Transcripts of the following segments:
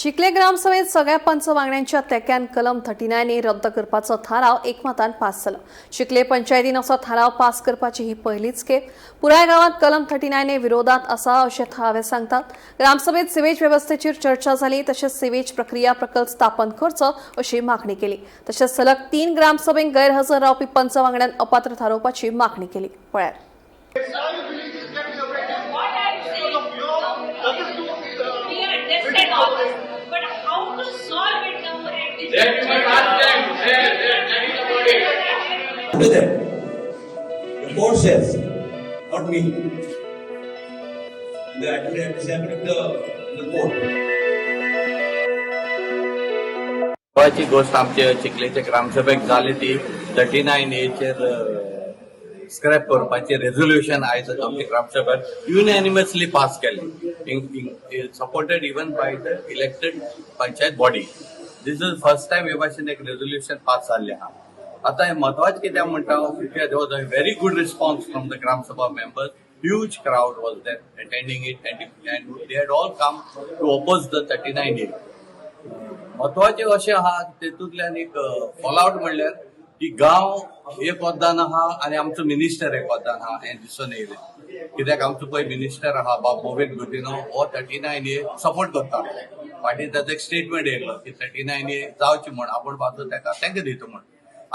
चिखले ग्रामसभेत सगळ्या पंच वांगड्यांच्या तेक्यान कलम 39 ए रद्द करपाचो थाराव एकमतान पास जालो. चिखले पंचायतीन असो थाराव पास करपाची ही पयलीच खेप. पुराय गांवात कलम 39 ए विरोधात आसा अशें थळावे सांगतात. ग्रामसभेत सिवेज वेवस्थेचेर चर्चा जाली. तशेंच सिवेज प्रक्रिया प्रकल्प स्थापन करचो अशी मागणी केली. तशेंच सलग तीन ग्रामसभेक गैरहजर रावपी पंच वांगड्यांक अपात्र थारोवपाची मागणी केली. पळयात. What I'm saying, we understand all this, but how to solve it now at this That you must ask them. There, that is the verdict. After that, the court says, not me. The affidavit is happened in the court. महत्वाची गोष्ट आमच्या चिखलेच्या ग्रामसभेक जाली ती 39 एचेर scrap करपाचें resolution आयज आमच्या ग्रामसभेत युनॅनिमसली pass केलें, supported even by the elected panchayat body. This is first time हे भाशेन एक रेझोल्युशन पास जाल्लें आहा. आतां हें म्हत्वाचें कित्याक म्हणटा, there was a very good response from the Gram Sabha members. Huge crowd was there attending it, and they had all come to oppose the 39A. म्हत्वाचें अशें आहा, तेतूंतल्यान एक फॉलआउट म्हणल्यार की गांव एक वद्दान आहा आनी आमचो मिनिस्टर एक वद्दान आहा हें दिसून येयलें. कित्याक आमचो पळय मिनिस्टर आहा बाब मॉवीन गुदिन्हो, हो 39 ए सपोर्ट करता. फाटीं ताचो एक स्टेटमेंट येयलो की 39 ए जावची म्हण, आपूण बाजू ताका तांकां दिता म्हण.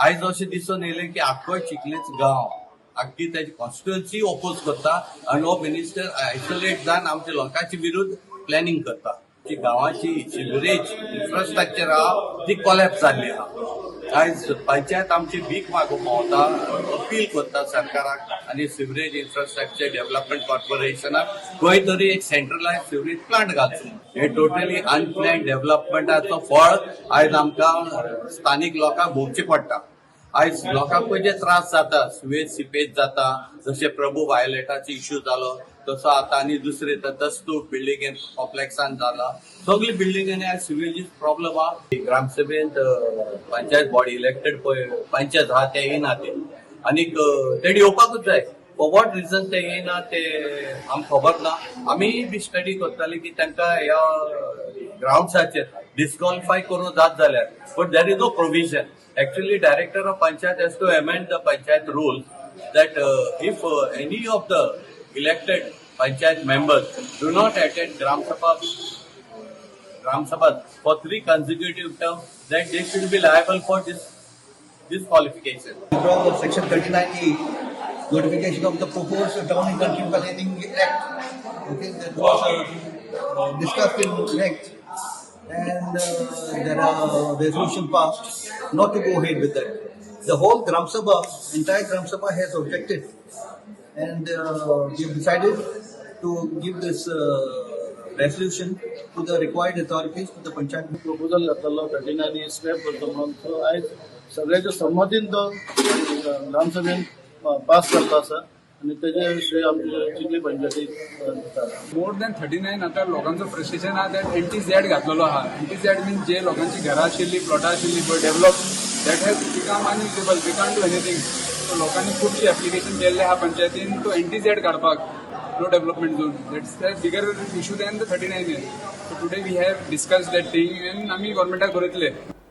आयज अशें दिसून येयलें की आख्खो चिखलेच गांव, आख्खी ताची कॉन्स्टिट्युएन्सी ओपोज करता आनी हो मिनिस्टर आयसोलेट जावन आमच्या लोकांचे विरुद्ध प्लॅनिंग करता. जी गांवाची सिवरेज इन्फ्रास्ट्रक्चर आहा ती कोलॅप्स जाल्ली आहा. आयज पंचायत आमची भीक मागूंक पावता, अपील करता सरकाराक आनी सिवरेज इन्फ्रास्ट्रक्चर डेव्हलपमेंट कॉर्पोरेशनाक खंय तरी एक सेंट्रलायज सिवरेज प्लांट घालचो. हे टोटली अनप्लॅन डेव्हलपमेंटाचो फळ आयज आमकां स्थानीक लोकांक भोगचें पडटा. आयज लोकांक जे त्रास जाता, सुवेज सिपेज जाता, जशे प्रभू वायलेटाचो इश्यू जालो, तसो आतां आनी दुसरे दस्तूर बिल्डिंगेन कॉम्प्लेक्सान जाला. सगळे बिल्डिंगांनी आयज सिवेजीस प्रॉब्लम आहा. ग्रामसभेंत पंचायत बॉडी इलेक्टेड पळय पंचायत आहा ते येयना ते आनीक तेणी येवपाकूच जाय. फॉर what reason ते येयना ते आमकां खबर ना. आमी बी स्टडी करताले की तांकां ह्या ग्राउंड्साचेर डिस्क्वॉलिफाय करूंक जात जाल्यार, but there is no provision. Actually, Director of Panchayat has to amend the panchayat rules that if any of the elected panchayat members do not attend Gram Sabha for three consecutive terms, then they should be liable for this disqualification. Withdrawal of section 39E, notification of the proposed Town and Country Planning Act. Okay, that was discussed in length and there are resolution passed not to go ahead with that. The whole Gram Sabha, entire Gram Sabha has objected and we have decided to give this resolution to the required authorities, to the panchayat. Proposal घातलेलो 39 scrap करतो म्हणून, so आयज सगळ्याच्या संमतीन तो ग्रामसभेन pass जाल्लो आसा आनी तेजे श्रेय आमचे चिखली पंचायतीक दिता. मोर दॅन 39 आतां लोकांचो फ्रस्ट्रेशन आहा that N T Z घातलेलो आहा. एन टी झॅड मीन जे लोकांची घरां आशिल्ली, प्लॉटां आशिल्ली पळय develop, that has become unusable. We can't do anything. So लोकांनी खुबशी एप्लिकेशन केल्ले आहा पंचायतीन तो एन टी झॅड काडपाक, no development zone. That's the bigger issue than the 39A. So today we have discuss that thing and आमी गव्हर्मेंटाक बरयतले.